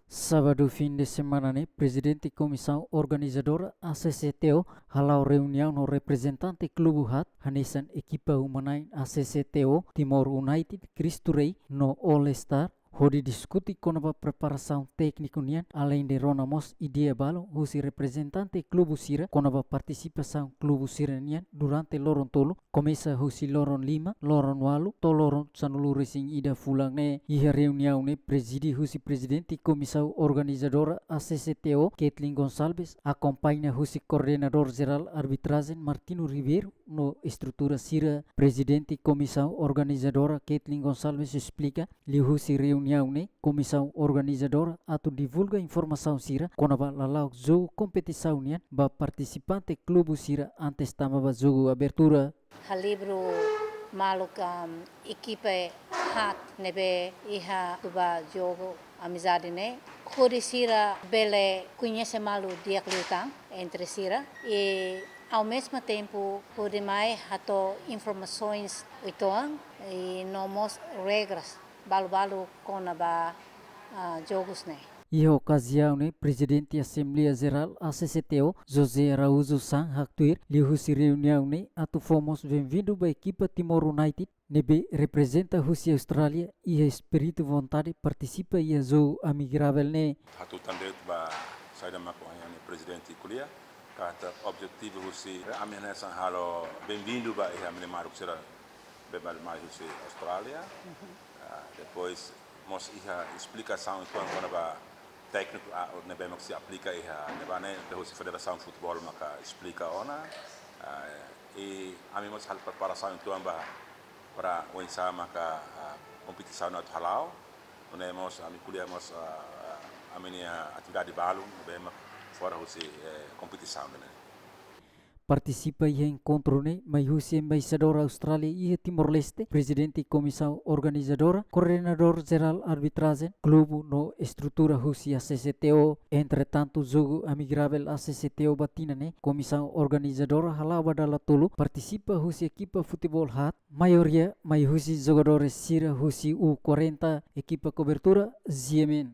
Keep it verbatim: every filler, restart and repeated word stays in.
Sábadu fin de semana ne'e, Prezidente Komisaun Organizadora A C C T O hala'o reuniaun ho reprezentante klube haat, hanesan ekipa uma-na'in A C C T O, Timor United, Cristo Rei no All Star, hodi diskute kona-ba preparasaun tékniku nian, aleinde rona mós ideia balu husi reprezentante klube sira kona-ba partisipasaun klube sira nian durante loron tolu, komesa husi loron lima, loron ualu to'o loron sanulu-resin-ida fulan ne'e. Iha reuniaun ne'e prezide husi Prezidente Komisaun Organizadora A C C T O, Ketlin Gonçalves, akompaña husi Koordenadór Jerál Arbitrajen, Martinho Ribeiro, no estrutura sira. Prezidente Komisaun Organizadora, Ketlin Gonçalves, esplika, liuhusi reuniaun ne'e, Komisaun Organizadora atu divulga informasaun sira kona-ba lala'ok jogu kompetisaun nian ba partisipante klube sira antes tama ba jogu abertura. Halibur maluk, am, ekipa haat ne'ebé iha atu ba jogu amizade ne'e, hodi sira bele koñese malu di'ak liután entre sira, i ao mesmo tempo hodi mai hato'o informasaun uitoan i no mós regras balu-balu kona-ba, ah, jogus ne'e. Iha okaziaun ne'e, Prezidente Asembleia Jerál A C C T O, José Araújo San, haktuir liuhusi reuniaun ne'e atu fó mós benvindu ba ekipa Timor United, ne'ebé reprezenta husi Austrália, iha espíritu vontade partisipa iha jogu amigavel ne'e. Hatutan de'it ba saida mak ohin ami prezidente ko'alia, katak objetivu husi ami hanesan halo benvindu ba iha ami-nia maluk sira ne'ebé mai husi Austrália. Ah, depois mós iha esplikasaun uitoan kona-ba tékniku, ah, ne'ebé mak sei aplika iha ne'ebá ne'e, husi Federasaun Futeból maka esplika ona. Ah, i ami mós halo preparasaun uitoan ba para oinsá maka, ah, kompetisaun ne'e atu hala'o. Nune'e mós ami ko'alia mós, ah, ah, ami-nia atividade balu ne'ebé mak fora husi, eh, kompetisaun ne'e. Partisipa iha enkontru ne'e mai husi Embaixadór Austrália iha Timor-Leste, Prezidente Komisaun Organizadora, Koordenadór Jerál Arbitrajen, klube no estrutura husi A C C T O. Entretantu, jogu amigavel A C C T O ba tinan ne'e, Komisaun Organizadora hala'o ba dala tolu, partisipa husi ekipa futeból haat, maioria mai husi jogadores sira husi U quarenta, ekipa kobertura G M N.